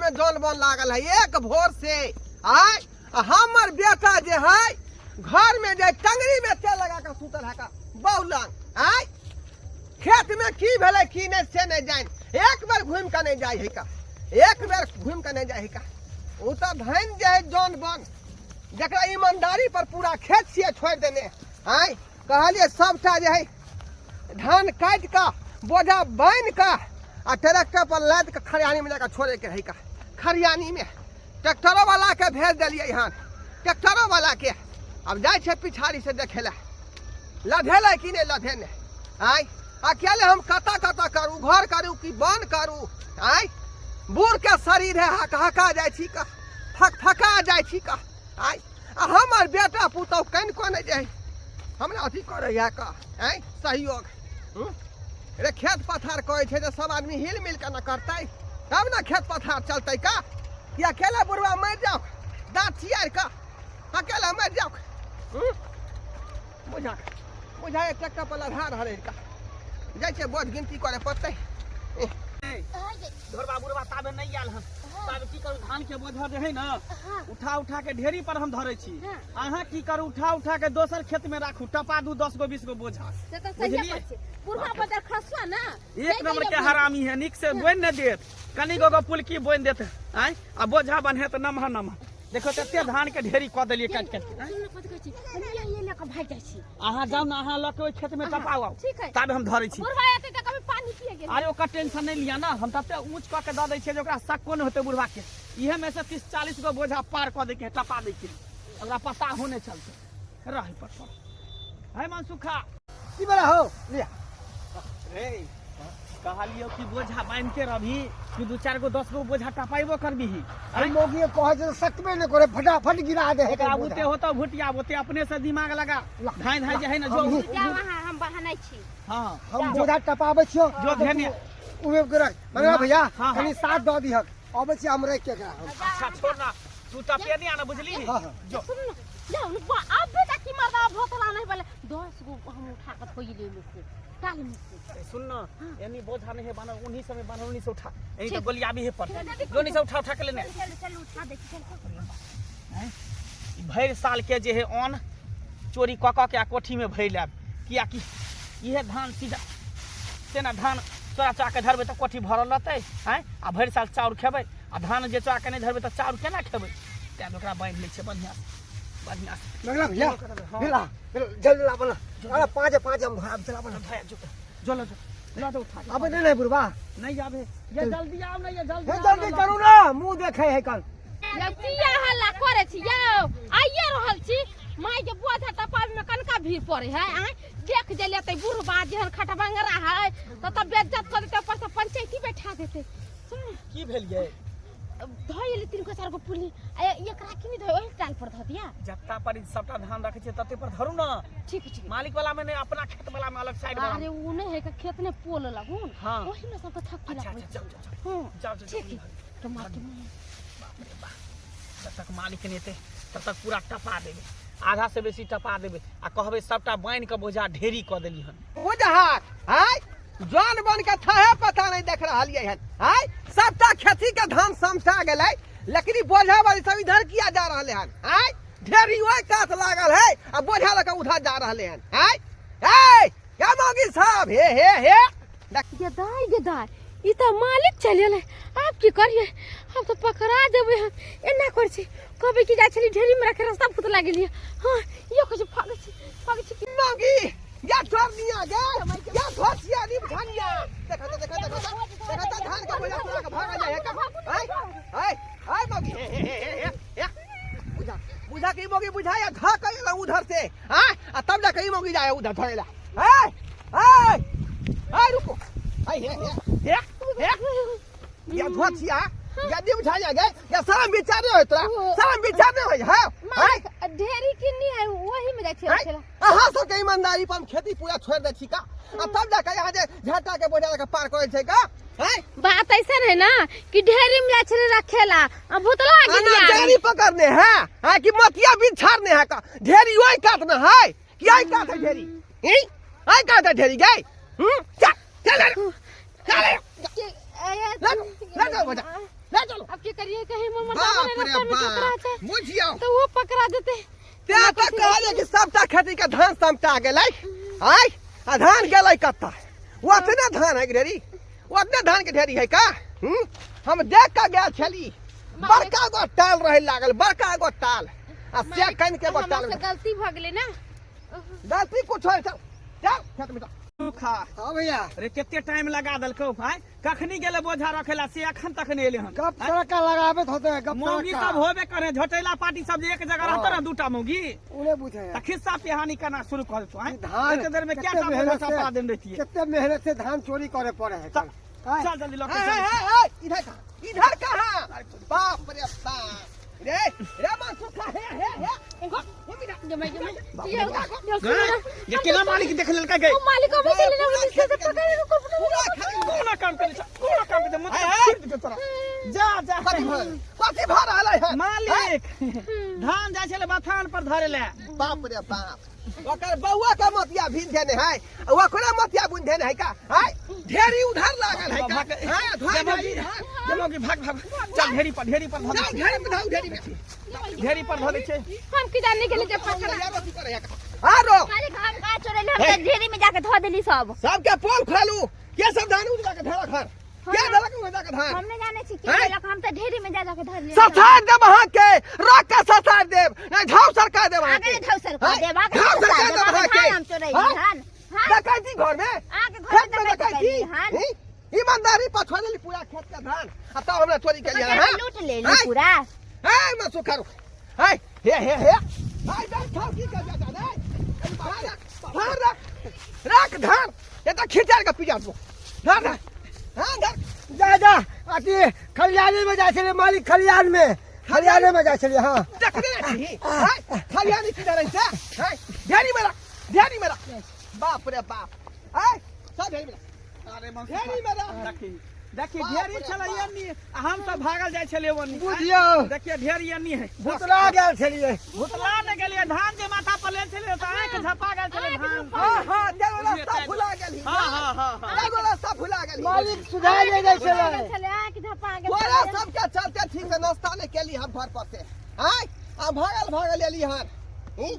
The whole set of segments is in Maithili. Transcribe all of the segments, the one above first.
में जन बन लागल है एक भोर से। आय आ हमर बेटा जे है घर में जे टंगरी में तेल लगा के सुतल है का बौलन। आय खेत में की भेलै की नहीं से नहीं जान, एक बेर घूम के नहीं जाय है का, एक बेर घूम के नहीं जाय है का। ओ तो धन जे है जन बन जकरा ईमानदारी पर पूरा खेत छियै छोड़ि देने। आय कहलियै सबटा जे है धान काटि कऽ बोझा बान्हि कऽ आ ट्रैक्टर पर लादि कऽ खरिहानी में जाकऽ छोड़े के है का। खरिहानी में ट्रैक्टरो वाला के भेज देलियै हन, ट्रैक्टरो वाला के अब जाइ छै पिछाड़ी से देखे ला लधेलै कि नहि लधेने। आय अकेले हम कतऽ कतऽ करू, घर करू कि बन करू। आय बूढ़ के शरीर है, हक हका जाइ छी कऽ, फक फका जाइ छी कऽ। आय आ हमर बेटा पुतहु कनिको नहि जे हमरा अथी करैया कऽ। आय सहयोग रे खेत पथार करै छै तऽ सब आदमी हिल मिल कऽ ने करतै तब ने खेत पथार चलतै का। कि अकेले बुढ़वा मरि जाओ दाँत चियारि कऽ अकेले मरि जाओ। बुझा बुझा ट्रैक्टर पर लधा रहल है का, जाइ छै बोझ गिनती करे पड़तै। ढोरबा बुढ़बा ताबे नहीं आयल हन, ताबे की करू धान के बोझ जे है ना उठा उठा के ढेरी पर हम धरे छी। अहाँ की करू उठा उठा के दोसर खेत में राखू, टपा दू 10 गो 20 गो बोझा। से तऽ सहिए बुझलियै? कहै छै। बुढ़वा बदर खसुआ ना, एक नंबर के हरामी है, निक से बोनि न देत, कनी गो गो पुलकी बोनि देत। आँय आ बोझा बन्हे तऽ नमहर नमहर देखो तते धान के ढेरी कऽ देलियै काटि काटि के। सुन कथी कहै छी, हम ये लऽ कऽ भागि जाइ छी। अहाँ जाउ ने, अहाँ लऽ के ओहि खेत में टपाउ आउ, ठीक है। ताबे हम धरै छी। बुढ़वा एतै तऽ कभी पानी पिए गेल। अरे ओकर टेंशन नहीं लिया ना, हम तते ऊंच कऽ के दऽ दै छियै जे ओकरा शक्को नहि होतै बुढ़वा के। इहे में से 30-40 गो बोझा पार कऽ दै के है, टपा दै के है, ओकरा पता होने चलते रहे पर पर। है मनसुखा की बड़ा हो लिया रे, कहलियो कि बोझा बांध के रहबी कि 2-4 गो 10 गो बोझा टपाइबो करबी। अरे मौगी कहै छै सकबे नहि करे, फटाफट गिरा दे है। एकरा उते होतो भुटिया ओते अपने से दिमाग लगा धाई धाई जे है ना जो जाओ अहाँ, हम बहानै छी। हां हम बोझा टपाबै छियो जो ध्यान उहे के रख। मंगला भैया हाँ, कनी साथ दऽ दिहक, अबै छी हम रख के एकरा हम। अच्छा छोड़ ना, तू टपे नहीं आना बुझली। हां हां जो सुन ना, जाओ न, अबे तक की मर्दा भोतला नहीं बोले 10 गो हम उठा के थोई ले में से टाल में से। सुन ना, यानी बोझा नहीं है बाना, उन्हीं समय बाना, उन्हीं से उठा। यहीं तो ठीक। गोलियां भी है पर। ठीक। जो नहीं से उठा उठा के लेने। चल, चल, उठा दे, चल, चल। हैं? भरि साल के जे है अन्न चोरी कऽ कऽ के आ कोठी में भरि लायब, कियाकि इहे धान सीधा तेना धान चोरा चोरा के धरबै तऽ कोठी भरल रहतै। हैं? आ भरि साल चाउर खेबै, आ धान जे चोरा के नहि धरबै तऽ चाउर केना खेबै? तैं ओकरा बान्हि लै छियै बढ़िआँ से, बढ़िआँ से। मंगला भैया, हाँ। भेला, भेला, जल्दी ला बना। अरे पाँच पाँच हम भाग चला बना। धया, जो, जो लो, जो। ला दो उठा के। अबे नहीं, नहीं, बुढ़वा। नहीं आबे। ये जल्दी आओ ना, ये जल्दी हे, आओ जल्दी ना। करू ना, मुंह देखे है कल। यौ किया हल्ला करे छी यौ? आइए रहल छी। माय के बोझा टपाबे में कनका भीड़ पड़े है। आँय देख जे लेतै बुढ़बा जेहन खटबंगरा है तऽ तब बेइज्जत कऽ देतै, ऊपर से पंचायती बैठा देतै। सुन की भेल यै? धऽ एली 3 गो 4 गो पुली, आ एकरा की नहि धोइ, ओहि टाल पर धऽ दिया। जत्ता पर ई सबटा धान रखै छियै तते पर धरू ना। ठीक है, ठीक। मालिक वाला में नहीं, अपना खेत वाला में अलग साइड वाला। अरे उ नहीं है के खेत ने पोल लगून। हाँ। ओही में सबके थक अच्छा, लगबै। अच्छा, जाओ, जाओ, जाओ। हाँ। जाओ, जाओ, ठीक जाओ। है। तो मार के मार। बाप रे बाप। जब तक मालिक नहीं एतै तब तक पूरा टपा देबै, आधा से बेसी टपा देबै, आ कहबै सबटा बान्हि कऽ बोझा ढेरी कऽ देली हन। बुझहाक आय जन बन के थाहे पता नहीं देख रहलियै हन। आय सबटा खेती के धान समटा गेलै, लेकिन ई बोझा वाली सब इधर किया जा रहले हन? आय ढेरी ओहि कात लागल है आ बोझा लऽ कऽ उधर जा रहले हन। आय ए क्या मौगी साहब, हे हे हे गे दाई, गे दाई, ई तऽ मालिक चलि एलै। आब की करियै? हम तऽ पकड़ा जेबै। हम एना करै छी, कहबै कि जाइ छली ढेरीमे रखे रास्ता फुतला गेलियै। हँ इहो कहै छै भागै छी, भागै छी। मौगी या चोरनिया गे, या धोसिया नी धनिया। देखा तो, देखा तो, देखा तो, देखा तो धान का बोझा चोरा के भागा जाए का। आय आय आय मौगी, हे, हे, हे, हे, हे। बुझा बुझा के मौगी बुझा या धा के एला उधर से। हां आ तब जा के मौगी जाए उधर धरेला। आय आय आय रुको। आय हे हे हे हे। या धोसिया या दी बुझा जा गे, या शरम विचार नहीं होय तोरा, शरम विचार नहीं होय। हां मालिक ढेरी किन्नी है वही में जाइ छी आँय? रखेला। अहाँ सबके ईमानदारी पर हम खेती पूरा छोड़ दै छी का, आ तब जाके यहाँ जे झटा के बोझा लके पार करै छै का। आँय? बात ऐसा है ना कि ढेरी में जाइ छलै रखेला आ भूतला आना गेलिया। ढेरी पकड़ने है, हाँ कि मतिया बिछाड़ने है का, ढेरी ओहि कात न है कि आई कात है ढेरी? ई आई कात है ढेरी गई। चल चल चल चल। के- ए- ले ले चलो बोझा, ले चलो। अब की करिए? करिए कहीं मोर मर्दाना बाप ने रे रास्ता में टकरा बाप जाए बुझियौ तो वो पकड़ा देते। तें तऽ कहलियै कि सबटा खेती के धान समटा गेलै। आय आ धान गेलै कतऽ? ओतने धान है ढेरी, ओतने धान के ढेरी है का? हम देख के गेल छली, बड़का गो टाल रहे लागल, बड़का गो टाल, आ से कन के गो हमरा टाल। से गलती भऽ गेलै ना। गलती कुछ है, चल चल खेत में चल। सुखा। हाँ भैया। अरे कते टाइम लगा देलकौ भाई, कखनी गेले बोझा रखे ला से अखन तक नहीं एले हन। गप सड़का लगाबे होते हैं, गप मौगी सड़का। सब होबे करे, झोटेला पार्टी सब जे एक जगह रहतो ना दूटा मौगी, उन्हें बुझे त खिस्सा पिहानी करना शुरू कर देतो। ई धान एते देर में क्या कते टा मेहनत बोझा से- टपा देने रहितियै। कते मेहनत से धान चोरी करे पड़े है। चल, आय। चल जल्दी लौट के हे, चल। हे, हे, इधर कहाँ? इधर कहाँ? बाप रे बाप। रे रे मनसुखा, हे हे हे, घुम इधर। जमाई जमाई यो यो सुनो ना। ये केना मालिक देख लेलकै गे? ओ मालिक अबै छलै ना, ओहि से पकड़ के पूरा खेती कोना काम करे छ, कोना काम करे, मतलब हे, हे। छीट देतौ तोरा। जा जा। कथी भऽ कथी भऽ रहल है? मालिक धान जाइ छलै बथान पर धरे ले। बाप रे बाप, ओकर बौआ के मोतिया भीन देने है, ओकरा मोतिया बुन देने है का? है ढेरी उधर लागल है का? भाग, हां, धोए जमोगी, जाई। जमोगी, भाग भाग, चल ढेरी पर, ढेरी पर धर। जाओ ढेरी में, धाऊ ढेरी में। ढेरी पर धर छै। हम की जाने गेली जे पकड़ा। आरो मालिक हम का चोरेले, हम तऽ ढेरी में जाके धो देली सब। सबके पोल खोलू के सब धान उजला के धरक हर के धरक उजला के धान? हम नहीं जाने छी के हैं? देलक, हम तऽ ढेरी में जा जाके धर लेली। ससार देब अहाँ के, रख के ससार देब, नहीं झाव सरका देब अहाँ आगे के। ढाउ सरका हैं? देब, आगे झाव सरका सरका देब, देब अहाँ आगे के। धान हम चोरैली हैं? धान। हाँ? डकैती घर में, आगे घर में खेत में डकैती डकैती। कैली धान। हैं? ईमानदारी पर छोड़ देली पूरा खेत के धान, आ तब हमरा चोरी के लिए। पकड़ के हाँ? लूट लेली हैं? पूरा। हे मसु करू, हे हे हे हे, हाय देख खाओ की कर जाता रे। धान रख, धान रख, रख धान, ये तो खिंचा के पिजा दो। धान रख, हाँ धर। जा जा, अथी खलियाने में जाइ छलियै मालिक, खलियान में, खलियाने में जाइ छलियै। हाँ देखने नहीं छी, हाय खलियानी की डरै छै? हाय ढेरी में रख, ढेरी में रख। बाप रे बाप, हाय सब ढेरी में रख। अरे मन ढेरी में रख। देखी देखी, बाप ढेरी रे छलै बाप। एन्नी आ हम सब भागल जाइ छलियै ओन्नी। बुझियौ। देखिए ढेरी एन्नी है। भुतला गेल छलियै। भुतला नहि गेलियै, धान जे माथा पर लेल छलियै तऽ आँखि झपा गेल छलै धान। हाँ हाँ, तेरो रास्ता भुला गेलही। हाँ हाँ हाँ हाँ, तेरो रास्ता भुला गेलही। मालिक सुधार ले जाइ छलै। छलै आँखि झपा गेल। तोरा सबके चलते ठीक से नाश्ता नहीं केली हम घर पर से। आय आ भागल भागल एली हन। हूं?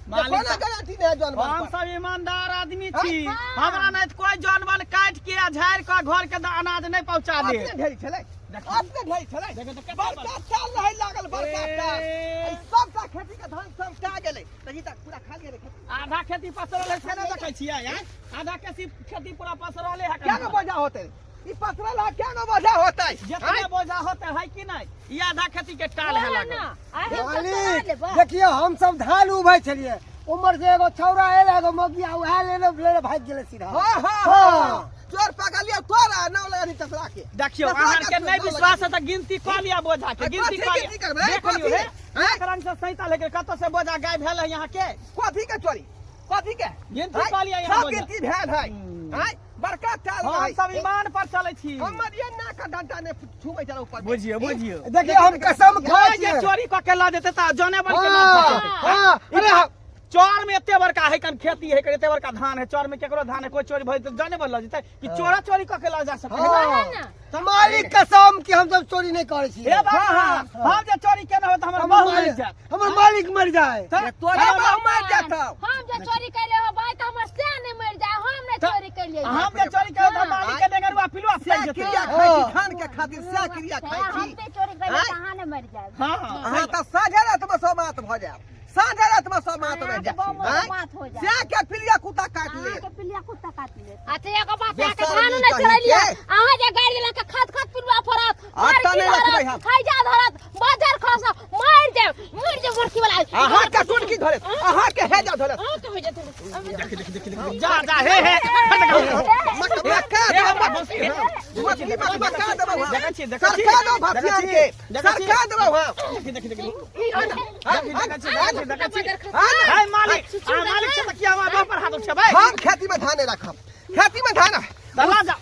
मालिक कोनो तऽ- गारंटी नहीं है जानवर हम पर। सब ईमानदार आदमी छी, हमरा नहीं तऽ कोई जानवर काटि के आ झाड़ि के घर के अनाज नहीं पहुंचा दे। अपने ढेरी छलै, अपने ढेरी छलै। देखो तऽ कते बड़का चाल रहे लागल, बड़का चाल। ए। ई सबटा खेती के धान समटा गेलै, तऽ ई तऽ पूरा खाली गेलै खेती। आधा खेती पसरल है से नहि देखै छियै आँय? आधा खेती खेती पूरा पसरले है। क्या गो बोझा होतै? ई पसरल है, क्या गो बोझा होतै? जितने बोझा होते है कि नहीं, ई आधा खेती के टाल है लागल। आइ हम सब चोरा मालिक लेबै। देखियौ, हम सब धान उभै छलियै, उम्हर से एगो छौड़ा एल, एगो मौगिया, उएह लेने लेने भागि गेलै सीधा। हाँ हाँ हाँ। हाँ, चोर पकड़लियौ तोरा, नाव लगनी तसरा के। देखियौ, तसरा अहाँ के के नहीं नाव विश्वास है तऽ गिनती कऽ लिअ बोझा के, आ, गिनती कथी कऽ लिअ। गिनती करबै? देख लियौ कथी? हे, हैं? एक रंग से सैंता लेके कतऽ से बोझा गायब भेल है यहाँ के? कथी के चोरी, कथी के गिनती हैं? कऽ लिअ यहाँ सब बोझा। गिनती भेल है। हैं? बड़का चाल हम है। सब ईमान पर चलै छी। हमर ये ना का डंडा ने छुबै चला ऊपर में। बुझियौ बुझियौ। देखियौ, हम कसम खाइ कोई जे छियै। चोरी कऽ के लऽ जेतै तऽ जने बन के नाम हाँ फंसेतै। हाँ, अरे हम- चौर में एते बड़का है कन खेती है, एते बड़का धान है, चौर में केकरो धान है, कोई चोरी भऽ जेतै जने बन लऽ जेतै कि चोरा चोरी कऽ के लऽ जा सकै है? हाँ। मालिक कसम कि हम सब चोरी नहीं करै छी। हे बाबा, हम जे चोरी केने हो तऽ हमर हमर बहु मरि मालिक, जायत। हमर मालिक मरि जाए। तऽ तोरा बहु मरि जेतौ। हम जे चोरी कैले हो भाई तऽ हमर से नहीं मरि जाए, हम नहीं चोरी कैलिए। हम जे चोरी केने तऽ मालिक के डेंगरुआ पिलुआ से फैल जेतै। क्रिया खाइ छी धान के खातिर, से क्रिया खाइ हम छी। पे चोरी कैले हैं? तऽ अहाँ नहि मरि जायब। हाँ हाँ। अहाँ तऽ साँझे रात में सब मात भऽ जायब, साँझे रात में सब मात भऽ अहाँके जायब। बहु आँय? मात हो जायत। से के पिलिया कुत्ता काटि लेत। अहाँके पिलिया कुत्ता काटि लेत। अच्छा एगो बात, अहाँके बेसर धान नहीं नहि कही चोरेलियै, के। अहाँ जे गाड़ि देलक खत खत पिलुआ फड़त, आटा मार नहि रखबै हम। खैजा धरत, बाजार खस, मारि जायब, मरि जायब मुर्खी वाला। अहाँ के टुनकी धरत, अहाँ के हेजा धरत। अहाँ के हो जेतै। जा जा, हे हे। मक मक्का हे देबौ, हमरा बस- हे। मकली मक मक्का देबौ हम। देखै छी, देखै छी। सरका देबौ भसियान के, देखै छी। सरका देबौ हम। देखी देखी देखी। आन, देखै छी, देखै छी, देखै छी। आन। हाय मालिक, आ मालिक छै तऽ किया हमरा बाप पर हाथ उठेबै? हम खेती में धान नहि राखब, खेती में धान तऽ लऽ जा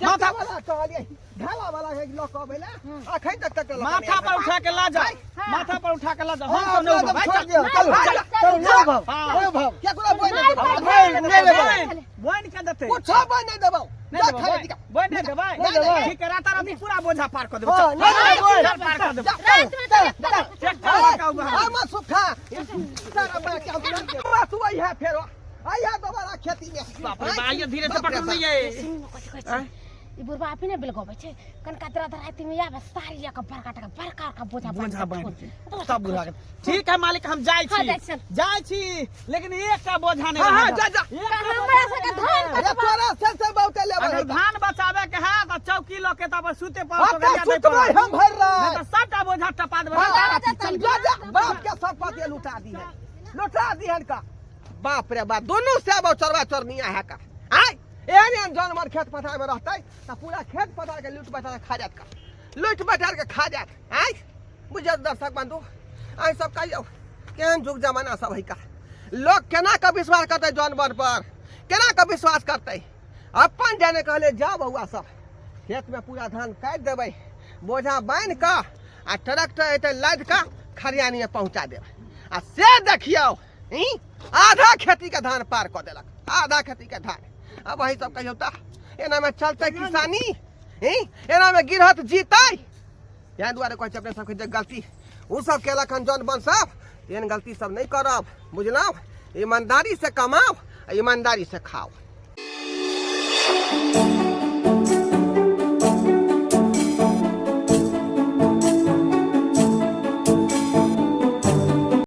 माथा वाला कहलियै, ढाला वाला है लऽ कऽ अबै लए, अखन तक तक लऽ कऽ नहि माथा पर आयल। उठा के लऽ जा, माथा पर उठा के लऽ जा। हम हाँ, सब नहि अपना उठबै। छोड़ चल दियौ, चलू चल, चलू, नहि भाव, हाँ। नहि भाव। केकरो बोइ नहि देबौ, नहीं, नहीं लेबै। बोनि के देतै? कुछो बोइ नहि देबौ। नहीं जा देबै खा ले, बोल नहीं देबै नहीं देबै। ठीक है राता राती पूरा बोझा पार कर देबै हाँ, चल, नहीं देबै। चल, पार कर देबै जा, रात में तो जा, ट्रैक्टर लगा हुआ है। हम सुखा सारा मैं क्या बस वही है फेरो आई है दोबारा खेती में बाप रे बा आइयो धीरे से बाप रे पकड़ बाप। नहीं है सुनू ने कथी कहै छी ई बुढ़बा अपने बेल गबै छै कनका तोरा राति में आबे साड़ी लऽ कऽ बड़का टका बड़का बड़का बोझा बोझा बान्हि बान्हि के के सब बुढ़ा के ठीक है मालिक हम जाइ हाँ, छी जाइ छी। जाइ छी लेकिन एकटा बोझा नहीं हाँ, हाँ, रहल। जा, जा। एकटा हमरा सबके धान अरे तोरा से से बहुते लेबै अगर धान बचावे के है तो चौकी लऽ के तब सुते पर हाँ, तऽ सुतबै हम भरि नहीं राति तो सबटा बोझा टपा देबै हाँ, राता राती चल जा जा बाप के सब पते लुटा दी है लुटा दी हन का बाप रे बाप दोनों से अब चरवा चरनिया है का आय एहन एहन जानवर खेत पथार में रहतै तऽ पूरा खेत पथार के लूट बटार के खा जात का लूट बटार के खा जात आय बुझल दर्शक बंधु आइ सब कहियौ केहन जुग जमाना सब है का लोग केना के विश्वास करतै जानवर पर केना के विश्वास करतै अपन जाने कहले जा बौआ सब खेत में पूरा धान काटि देबै बोझा बान्हि कऽ आ ट्रैक्टर एतै लादि कऽ खरियानी में पहुँचा देबै आ से देखियौ ई आधा खेती के धान पार कऽ देलक आधा खेती के धान अब वही सब कहियौ तऽ एनामे चलतै किसानी ई एनामे गिरहत जीतै ताहि दुआरे कहै छी अपने सबके जे गलती ओ सब केलक हन जन बन सब एहन गलती सब नहि करब बुझलहुँ ईमानदारी से कमाउ आ ईमानदारी से खाउ।